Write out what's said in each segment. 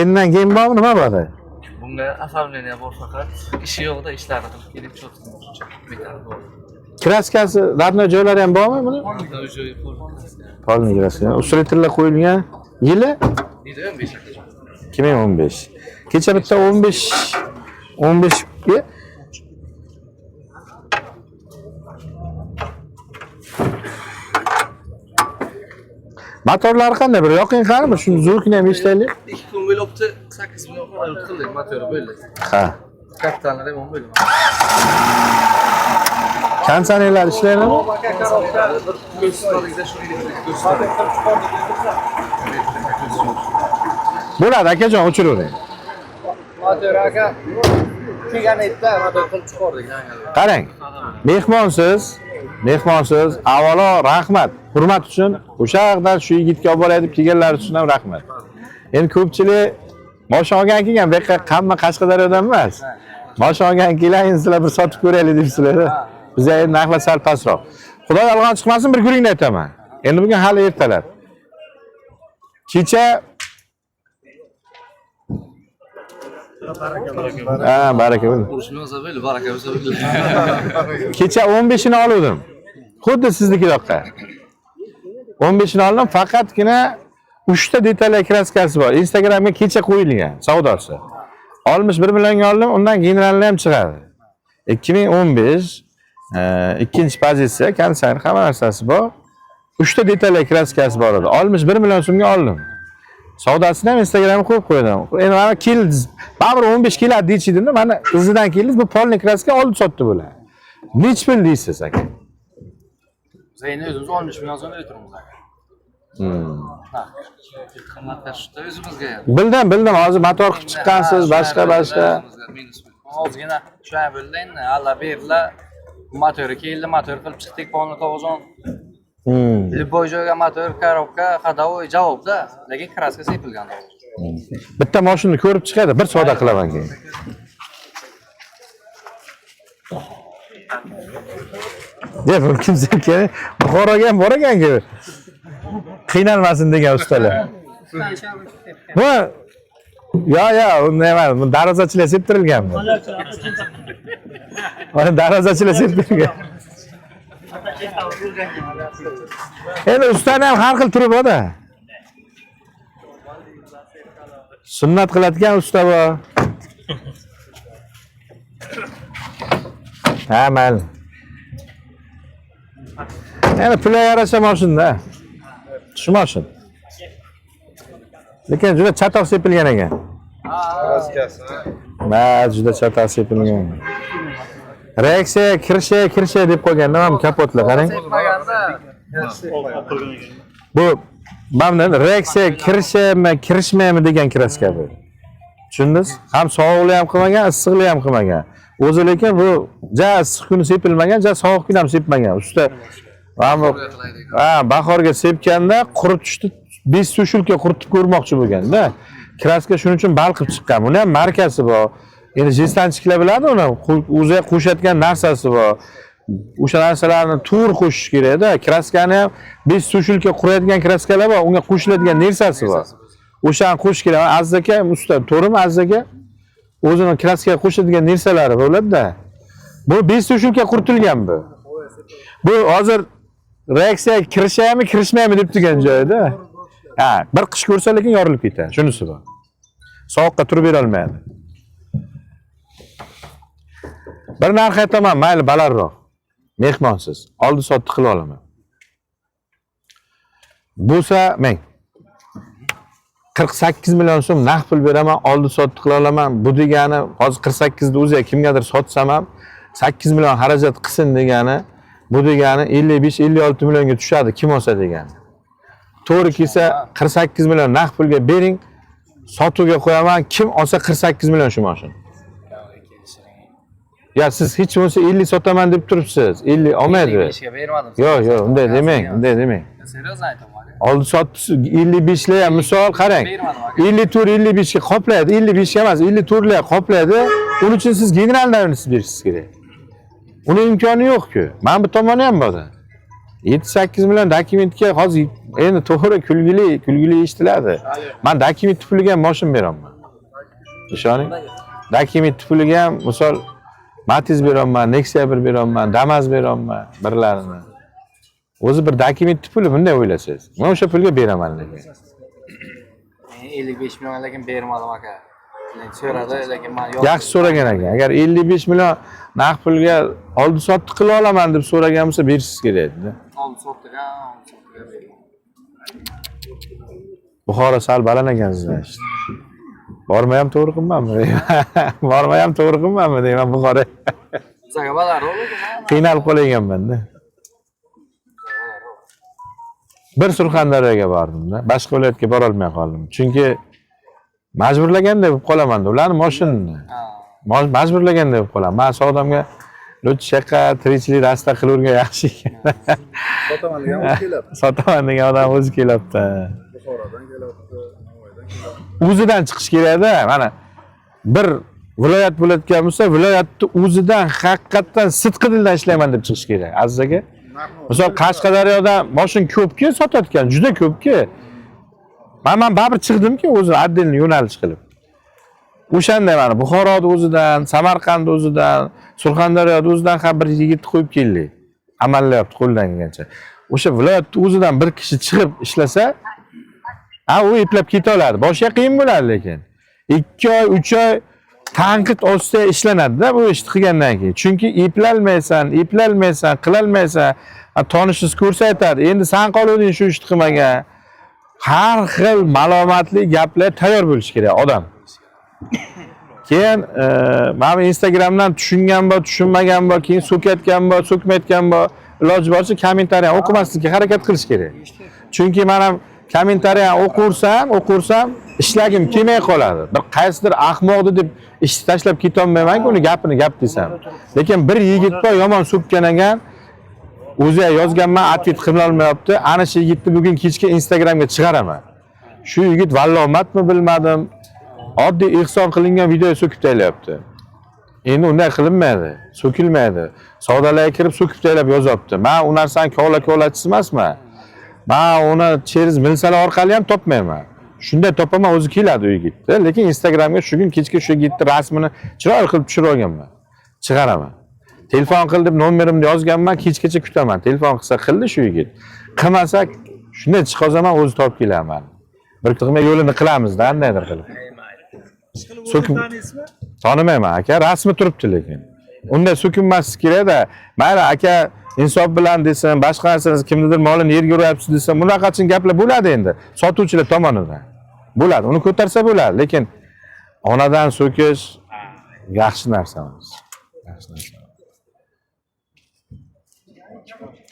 Endan keyin bormi, nima bor? Bunga оформление bor faqat. Ishi yo'qda ishlari qilib kelib чётко metall bor. Kraskasi, родной joylari ham bormi buni? Уже Полный краска. Усилитель lar qo'yilgan. Yili Yili 15 akajon. 2015. Kecha bitta 15 15 ga motorlari qanday? Bir yoqing qani, bir shuni звук ini ham eshitaylik. 2 kun bo'libdi, 8 million qilib qildik, motori bo'ldi. Ha. Kapitalni remont bo'ldi. Konditsionerlar ishlaydimi? Bir ko'z shu elektrik ko'z. Bo'ladi akajon, o'chiravering. Motor aka kelgan edi, motor qilib chiqardik. Qarang. Mehmonsiz, mehmonsiz, avvalo rahmat. Hurmat uchun o'sha yoqdan shu yigitga olib boray deb kelganlar uchun ham rahmat. Endi ko'pchilik moshin olgan kelgan, bu yoqqa hamma Qashqadaryodan emas. Moshin olgan kelgan, endi sizlar bir sotib ko'raylik debsizlar. Bizga endi narxlar sal pastroq. Xudo yolg'on chiqmasin, bir guringni aytaman. Endi bugun hali ertalab. Kecha Ha, baraka bo'lsin. Urushni bo'lsa bo'ldi, baraka bo'lsa bo'ldi. Kecha 15-ini oluvdim. Xuddi sizniki yoqqa. 15-ini oldim, faqatgina 3 ta detal kraskasi bor. Instagramga kecha qo'yilgan savdosi. 61 millionga oldim, undan generalni ham chiqadi. 2015 ikkinchi pozitsiya, konditsioner hamma narsasi bor. 3 ta detal kraskasi bor edi. 61 million so'mga oldim. Savdosini ham Instagramga qo'yib qo'ydim. Endi mana keldingiz. Baribir 15 keladi deyishdi, mana izidan keldingiz, bu polni kraska oldi sotdi bular. Nech pul deysiz aka? Biz endi o'zimiz 13 million so'mda o'tiribmiz aka. Qimmatlashdi o'zimizga ham. Bildim, bildim. Hozir motor qilib chiqqansiz, boshqa boshqa. O'zimizga minus bo'ldi. Ozgina shunday bo'ldi endi. Alla berdilar. Motori keldi, motor qilib chiqdik, polni tog'izon. Любой joyga motor, коробка, ходовой javobda, lekin kraska sepilgan. Bitta mashinani ko'rib chiqadi, bir savdo qilaman keyin. Deb bu kimsa kerak, Buxoroga ham bor ekanku. Qiynalmasin degan ustalar. Bu yo yo, unday emas, bu darvozachilar septirilgan bu. Mana darvozachilar septirilgan. Endi ustani ham har xil turi bor-da. Sunnat qiladigan usta bor. Ha, mayli. Endi pulga yarasha mashinda. Shu mashin. Lekin juda chatoq sepilgan ekan. Ma, juda chatoq sepilgan. Reaksiya kirisha, kirisha deb qo'ygan, nima kapotlar, qarang. Bu mana reaksiya kirishami, kirishmaymi degan kraska bu. Tushundingiz? Ham sovuqli ham qilmagan, issiqli ham qilmagan. O'zi lekin bu ja issiq kuni sepilmagan, ja sovuq kuni ham sepmagan. Usta mana bu ha, bahorga sepganda quritishni 5 sushilka quritib ko'rmoqchi bo'lganda. Kraska shuning uchun balqib chiqqan. Buni ham markasi bor. Endi jestanchiklar biladi uni, o'zi qo'shayotgan narsasi bor. O'sha narsalarni to'g'ri qo'shish kerakda. Kraskani ham 5 sushilka quraydigan kraskalar bor, unga qo'shiladigan narsasi bor. O'shani qo'shish kerak. Aziz aka usta, to'g'rimi Aziz aka? O'zini kraskaga qo'shadigan narsalari bo'ladi-da. Bu 5 sushilka quritilgan bu. Bu hozir reaksiya kirishaymi, kirishmaymi deb turgan joyida. Ha, bir qish ko'rsa lekin yorilib ketadi. Shunisi bor. Sovuqqa turib bera olmaydi. Bir narx aytaman, mayli balandroq. Mehmonsiz. Oldi sotdi qilib olaman. Bo'lsa, meng 48 million so'm naqd pul beraman, oldi sotdi qila olaman. Bu degani hozir 48 ni o'ziga kimgadir sotsam ham 8 million xarajat qilsin degani, bu degani 55-56 millionga tushadi kim olsa degani. To'g'ri kelsa 48 million naqd pulga bering, sotuvga qo'yaman, kim olsa 48 million shu mashina. Ya siz hech bo'lmasa 50 sotaman deb turibsiz. 50 olmaydi. 55 ga bermadim. Yo'q, yo'q, unday demang, unday demang. Серьезно aytaman aka. Oldi sotdi 55 lar ham misol qarang. Bermadim aka. 54 55 ga qoplaydi, 55 ga emas, 54 lar qoplaydi. Uning uchun siz general davrini berishingiz kerak. Uni imkoni yo'q-ku. Mana bu tomoni ham bor. 7-8 million dokumentga hozir endi to'g'ri kulgili, kulgili eshitiladi. Men dokument puliga ham mashina beraman. Ishoning. Dokument puliga ham misol Matiz beryapman, Nexia bir beryapman, Damas beryapman birlarini. O'zi bir dokument puli bunday o'ylasangiz. Men o'sha pulga beraman lekin. Men 55 million lekin bermadim aka. Lekin so'radi, lekin men yo'q. Yaxshi so'ragan ekan. Agar 55 million naqd pulga oldi sotdi qila olaman deb so'ragan bo'lsa berishingiz kerak edi. Oldi sotdiga, oldi sotdiga berdim. Buxoro sal baland ekan sizdan. Bormayam to'g'ri qilmanmi? Bormayam to'g'ri qilmanmi deyman Buxoro. Bizga balar oldi. Qiynalib qolganman-da. Bir Surxondaryoga bordim-da. Boshqa viloyatga borolmay qoldim. Chunki majburlaganda bo'lib qolaman-da. Ularni moshinani. Ha. Majburlaganda bo'lib qolaman. Man sodamga lutf tirikchilik rasta qilavergan yaxshi ekan. Sotaman degan o'zi keladi. Sotaman degan odam o'zi kelyapti. Buxorodan kelyapti, Navoiydan kelyapti. O'zidan chiqish kerakda. Mana bir viloyat bo'layotgan bo'lsa, viloyatni o'zidan haqiqatdan sidqi dildan ishlayman deb chiqish kerak. Aziz aka. Narxni Misol Qashqadaryoda moshin ko'pki sotayotgan, juda ko'pki. Man baribir chiqdimki o'zi отдельный yo'nalish qilib. O'shanda mana Buxoroni o'zidan, Samarqand o'zidan, Surxondaryoni o'zidan ham bir yigit qo'yib keldik. Amallayapti qo'ldan kelgancha. O'sha viloyatni o'zidan bir kishi chiqib ishlasa, ha u eplab keta oladi. Boshiga qiyin bo'ladi lekin. 2 oy, 3 oy tanqid ostida ishlanadi-da bu ishni qilgandan keyin. Chunki eplalmaysan, eplalmaysan, qilolmaysan. Ha, Tanishingiz ko'rsa aytadi, endi san qoluvding shu ishni qilmagan. Har xil malomatli gaplar tayyor bo'lishi kerak odam. Keyin mana bu Instagramdan tushungan bor, tushunmagan bor, keyin so'kayotgan bor, so'kmayotgan bor. Iloji boricha kommentariy o'qimaslikka harakat qilish kerak. Chunki men ham kommentariy o'qirsam, ishlagim kelmay qoladi. Bir qaysidir ahmoqni deb ishni tashlab ketolmayman-ku, uni gapini gap desam. Lekin bir yigit bor, yomon so'kkan ekan. O'zi yozganman, ответ qilolmayapti. Ana shu yigitni bugun kechki Instagramga chiqaraman. Shu yigit vallomatmi bilmadim. Oddiy ehson qilingan video so'kib tashlayapti. Endi unday qilinmaydi, so'kilmaydi. Savdolarga kirib so'kib tashlab yozyapti. Men u narsani kovla-kovlachisi emasman. Men uni через milsalar orqali ham topmayman. Shunday topaman, o'zi keladi u yigitni. Lekin Instagramga shu kun kechki shu yigitni rasmini chiroyli qilib tushirib olganman. Chiqaraman. Telefon qil deb nomerimni yozganman, kechgacha kutaman. Telefon qilsa qildi shu yigit. Qilmasa shunday chiqazaman, o'zi topib kelaman. Bir qilma yo'lini qilamiz-da, qandaydir qilib. So'kib tanimayman aka, rasmi turibdi lekin. Unda so'kinmaslik kerak-da. Mayli aka, insof bilan desin, boshqa narsani kimnidir molini yerga uryapsiz desin, bunaqachin gaplar bo'ladi endi sotuvchilar tomonidan. Bo'ladi, uni ko'tarsa bo'ladi, lekin onadan so'kish yaxshi narsa emas. Yaxshi narsa.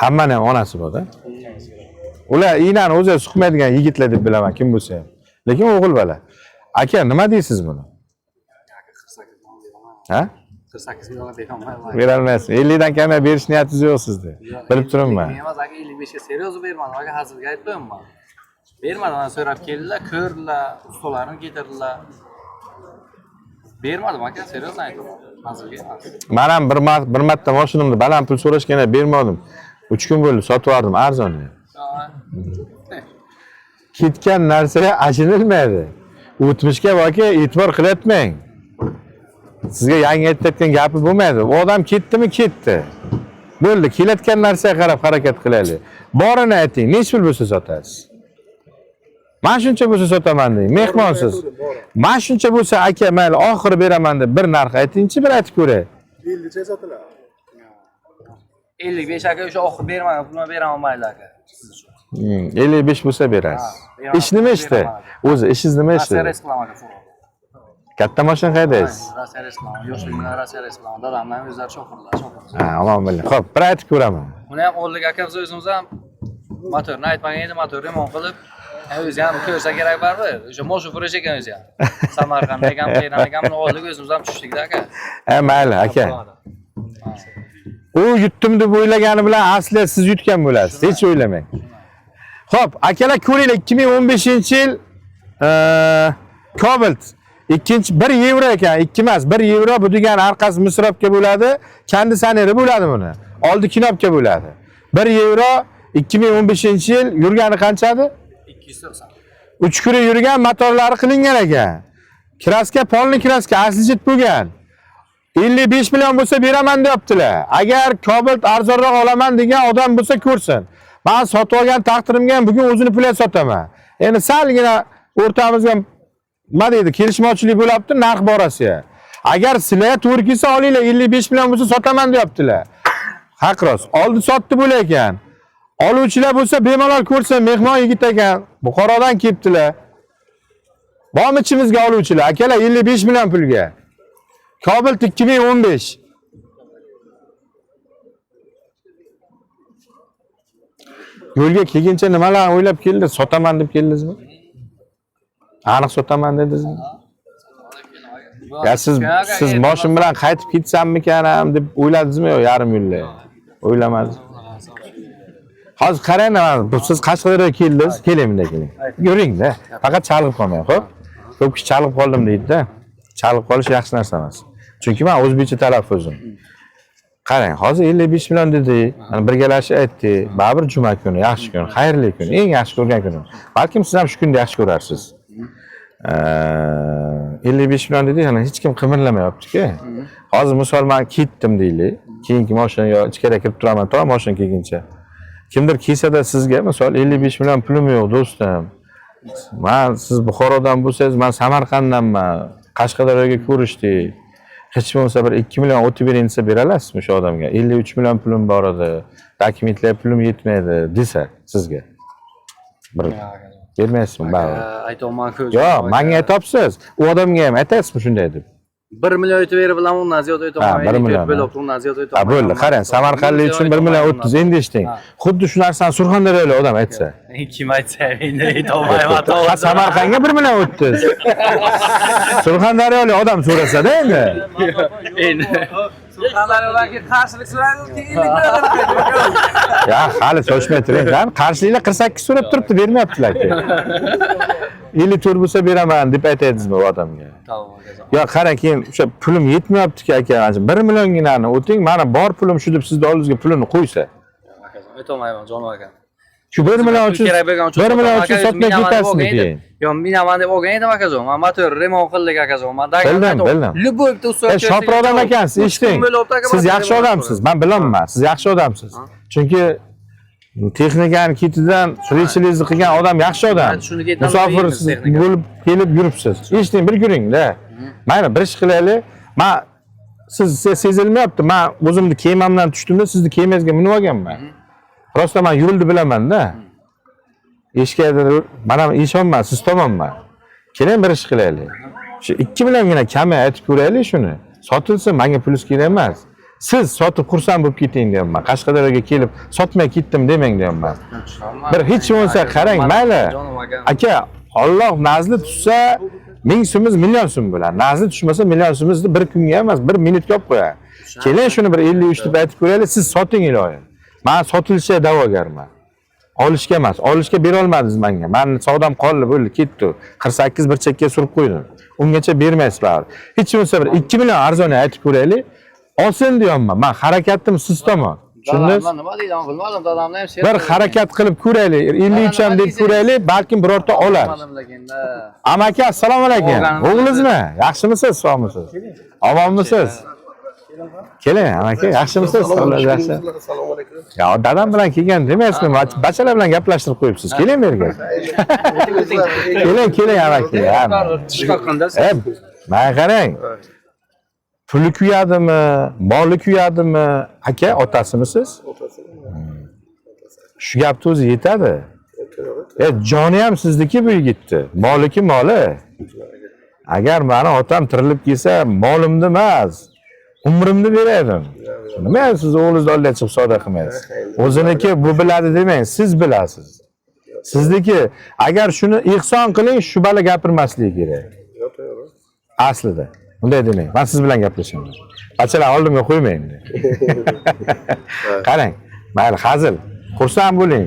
Hammani ham onasi bor-da. Ular iynani o'zi suqmaydigan yigitlar deb bilaman, kim bo'lsa ham. Lekin o'g'il bola. Aka, nima deysiz buni? 48 million beraman. Ha? 48 million beraman. Berolmaysiz. 50 dan kam berish niyatingiz yo'q sizda. Bilib turibman. Emas aka, 55 ga серьезно bermadim aka, hazilga aytmayapman. Bermadim, mana so'rab keldilar, ko'rdilar, ustalarni keltirdilar. Bermadim aka, серьезно aytaman. Hazilga emas. Men ham bir marta mashinamni baland pul so'rashganda bermadim. 3 kun bo'ldi, sotib yubordim arzon. Ha. Ketgan narsaga achinilmaydi. O'tmishga yoki e'tibor qilyapmang. Sizga yangi aytayotgan gapi bo'lmaydi. U odam ketdimi, ketdi. Bo'ldi, kelayotgan narsaga qarab harakat qilaylik. Borini ayting, nechi pul bo'lsa sotasiz? Mana shuncha bo'lsa sotaman deng, mehmonsiz. Mana shuncha bo'lsa aka, mayli, oxiri beraman deb bir narx aytingchi, bir aytib ko'ray. 50 cha sotiladi. 55 aka, o'sha oxiri bermagan pulni beraman mayli aka. Siz uchun. 55 bo'lsa berasiz. Ha, beraman. Ish nima ishda? Beraman. O'zi ishingiz nima ishda? Rossiya reys qilaman aka, furgon. Katta mashina haydaysiz. Rossiya reys qilaman. Yoshligimdan Rossiya reys qilaman. Dadamdan o'zlari shofirlar, shofir. Ha, omon bo'ling. Xo'p, bir aytib ko'raman. Uni ham oldik aka, biz o'zimiz ham motorni aytmagan edi, motor remont qilib, o'zi ham ko'rsa kerak baribir. O'sha moshin furush ekan o'zi ham. Samarqandda ekan, Teheron ekan, buni oldik, o'zimiz ham tushdikda aka. Ha, mayli aka. U yutdim deb o'ylagani bilan aslida siz yutgan bo'lasiz. Hech o'ylamang. Xo'p, akalar ko'ringlar, 2015-yil Cobalt ikkinchi 1 yevro ekan, 2 emas, 1 yevro bu degani orqasi misrobga bo'ladi, konditsioneri bo'ladi buni. Oldi knopka bo'ladi. 1 yevro 2015-yil yurgani qanchadi? 290. 3 kuni yurgan, motorlari qilingan ekan. Краска полный краска asli bo'lgan. 55 million bo'lsa beraman deyaptilar. Agar Cobalt arzonroq olaman degan odam bo'lsa ko'rsin. Men sotib olgan taqdirimga ham bugun o'zini pulga sotaman. Endi salgina o'rtamizga nima deydi, kelishmovchilik bo'lyapti narx borasiga. Agar sizlarga to'g'ri kelsa olinglar, 55 million bo'lsa sotaman deyaptilar. Haq rost. Oldi sotdi bo'lar. Oluvchilar bo'lsa bemalol ko'rsin, mehmon yigit ekan. Buxorodan kelibdilar. Bormi ichimizga oluvchilar? Akalar, 55 million pulga. Cobalt 2015. Yo'lga kelguncha nimalarni o'ylab keldi? Sotaman deb keldingizmi? Aniq sotaman dedingizmi? Ya siz moshin bilan qaytib ketsammikan ham deb o'yladingizmi yo yarim yo'lda? O'ylamadingiz. Hozir qarang, mana siz Qashqadaryoga keldingiz, keling bunday keling. Yuring-da. Faqat chalg'ib qolmang, xo'p? Ko'p kishi chalg'ib qoldim deydi-da. Chalg'ib qolish yaxshi narsa emas. Chunki men o'zbekcha talaffuzim. Qarang, hozir 55 million dedik. Mana birgalashib aytdik. Baribir juma kuni, yaxshi kun, xayrli kun, eng yaxshi ko'rgan kunim. Balkim siz ham shu kunni yaxshi ko'rarsiz. 55 million dedik, ana hech kim qimirlamayapti-ku. Hozir misol men ketdim deylik. Keyingi mashina yo ichkariga kirib turaman, to mashina kelguncha. Kimdir kelsada sizga misol 55 million pulim yo'q do'stim. Man siz Buxorodan bo'lsangiz, men Samarqanddanman. Qashqadaryoga ko'rishdik. Hech bo'lmasa bir 2 million o'tib bering desa bera olasizmi o'sha odamga? 53 million pulim bor edi. Dokumentlar pulim yetmaydi desa sizga. Bir bermaysizmi baribir? Aytyapman ko'z. Yo'q, menga aytyapsiz. U odamga ham aytasizmi shunday deb? 1 million aytib berib bilan undan ziyod aytyapman. Ha, 1 million, Bo'lib undan ziyod Ha aytyapman. bo'ldi, qarang, samarqandlik uchun 1 million 30 endi eshiting. Xuddi shu narsani Surxondaryolik odam aytsa. Kim aytsa ham endi aytolmayman. Ha, Samarqandga 1 million 30. Surxondaryolik odam so'rasa-da endi. Endi. Surxondaryodan qarshilik so'raydi, keyin 50 million. Ya hali shoshmay turing, qani qarshiliklar 48 so'rab turibdi, bermayaptilar aka. 54 bo'lsa beraman deb aytadingizmi u odamga? Tamam akajon. Yo qarang, keyin o'sha pulim yetmayapti-ki aka, mana shu 1 millionginani o'ting, mana bor pulim shu deb sizni oldingizga pulini qo'ysa. Akajon, aytolmayman jonim akam. Shu 1 million uchun kerak bo'lgan uchun 1 million sotaman, uchun aka, sotmay minaman deb ketasizmi olgan edim. keyin? Yo'q, minaman deb olgan edim akajon. Men motor remont qildik akajon. Men Bildim, bildim. Любой bitta usta E, shopir odam ekansiz, eshiting. Siz yaxshi odamsiz, men bilaman, siz yaxshi odamsiz. Chunki texnikani ketidan tirikchilikni qilgan odam yaxshi odam. Man shuni ketidan Musofir yeymiz siz texnika. bo'lib kelib yuribsiz. Eshiting, bir ko'ring-da. Mayli, bir ish qilaylik. Men siz sezilmayapti. Men o'zimni kemamdan tushdimda, sizni kemangizga minib olganman. Просто men yo'lni bilaman-da. Eshikda men ham eshonman, siz tomonman. Keling bir ish qilaylik. Shu 2 milliongina kami aytib ko'raylik shuni. Sotilsa menga pulisi kerak emas. Siz sotib xursand bo'lib keting deyapman. Qashqadaryoga kelib sotmay ketdim demang deyapman. Bir hech bo'lmasa qarang, mayli. Jonim akam. Aka, Alloh nazli tushsa 1000 so'miz million so'm bo'ladi. Nazli tushmasa million so'mizni bir kunga emas, bir minutga olib qo'yadi. Keling shuni bir 53 deb aytib ko'raylik, siz soting iloyim. Men sotilishiga da'vogarman. Olishga emas, olishga bera olmadingiz menga. Meni savdom qoldi, bo'ldi, ketdi. 48 bir chekka surib qo'ydim. Ungacha bermaysiz baribir. Hech bo'lmasa bir 2 million arzon aytib ko'raylik. Olsin deyapman. Men harakatim siz tomon. Tushundingiz? Dadamlar nima deydi, bilmadim, dadamlar ham Bir harakat qilib ko'raylik. 53 ham deb ko'raylik, balkim birorta olar. Bilmadim lekin-da. Amaki, assalomu alaykum. O'g'lim. O'g'lingizmi? Yaxshimisiz, sog'misiz? Omonmisiz? Keling, amaki, yaxshimisiz? Sog'ligingiz yaxshi. Assalomu alaykum. Ya dadam bilan kelgan demaysizmi? Bachalar bilan gaplashtirib qo'yibsiz. Keling bu yerga. Keling, keling amaki. Chiqarqanda E, mana qarang. Puli kuyadimi, moli kuyadimi? Aka, otasimisiz? Shu gapni o'zi yetadi. E, joni ham sizniki bu yigitni. Moliki moli. Agar mani otam tirilib kelsa, molimni emas, umrimni berardim. Nima siz o'g'lingizni oldiga chiqib savdo qilmaysiz? O'ziniki bu biladi demang, siz bilasiz. Sizniki agar shuni ehson qiling, shu bala gapirmasligi kerak. Aslida. Unday demang. Men siz bilan gaplashaman. Bachalar oldimga qo'ymang endi. Qarang, mayli hazil. Xursand bo'ling.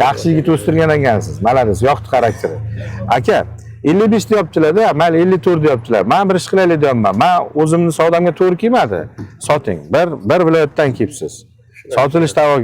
Yaxshi yigit o'stirgan ekansiz. Молодец, yoqdi xarakteri. Aka, 55 deyaptilar-da, mayli 54 deyaptilar. Men bir ish qilaylik deyapman. Men o'zimni savdomga to'g'ri kelmadi. Soting. Bir viloyatdan kelibsiz. Sotilish da'vo